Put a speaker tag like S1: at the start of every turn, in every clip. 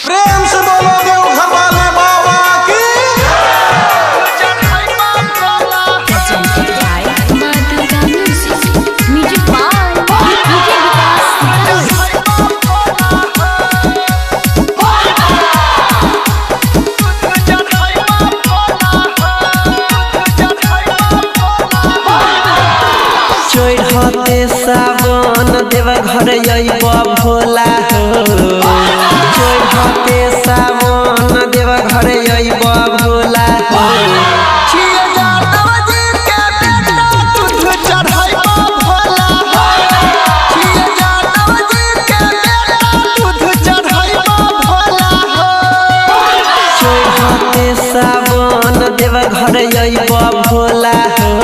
S1: प्रेम से बोलो देवघर वाले बाबा की।
S2: Presented by Madhuga Music. Music by DJ Vikas Sitamarhi.
S3: चढ़ते सावन देव घर अइब भोला हो। चढ़ते सावन देव घर अइब भोला हो।
S4: छिए जादव जी के बेटा दूध चढ़ाइबा भोला हो। छिए जादव जी के बेटा दूध चढ़ाइबा भोला हो।
S3: चढ़ते सावन देव घर अइब भोला हो।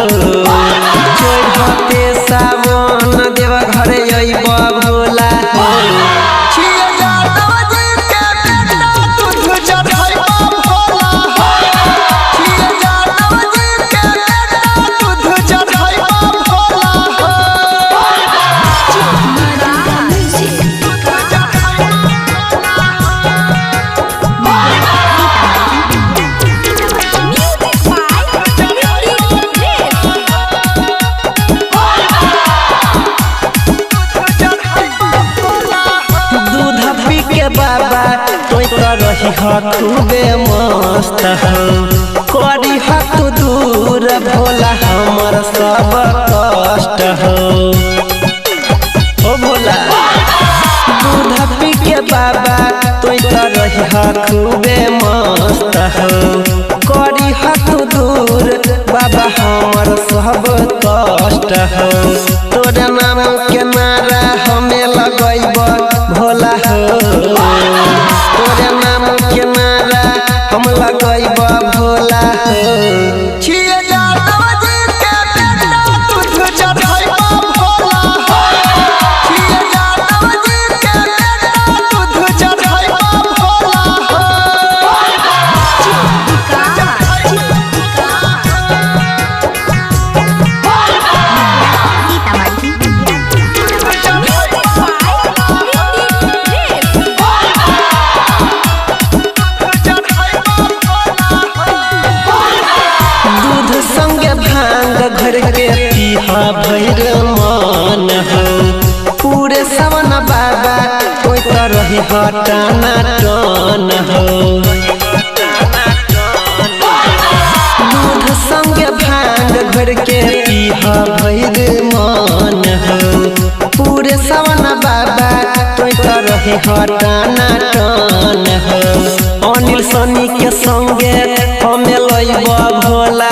S3: चढ़ते सावन देव घर अइब भोला हो।
S4: छिए जादव जी के बेटा दूध चढ़ाइबा भोला हो। छिए जादव जी के बेटा दूध चढ़ाइबा भोला हो।
S2: Madhuga Music. Music by Ricky Dev.
S3: दूध पी के बाबा तोय तो रही ह खूबे मस्त हो। करी ह तू दूर भोला हमर सब कष्ट हो। ओ भोला दूध पी के बाबा तोय तो रही ह खूबे मस्त हो। करी ह तू दूर बाबा हमर सब कष्ट हो। तोरा नाम के नारा हमें लगैब भोला हो। तोरा नाम के नारा हम लगैब भोला हो।
S4: छिए जादव जी के बेटा दूध चढ़ाइबा भोला हो। छिए जादव जी के बेटा दूध चढ़ाइबा भोला हो।
S2: Music by Ricky Dev.
S3: दूध संगे भांग घर के पीहा भैर मन हो। पूरे सवन बाबा कोई तो रही हटाना टन हो। दूध संगे भांग घर के पीहा भैर मन हो। पूरे सवन बाबा कोई तो रही हटाना टन हो। अनिल सनी के संगे हमें लइब भोला।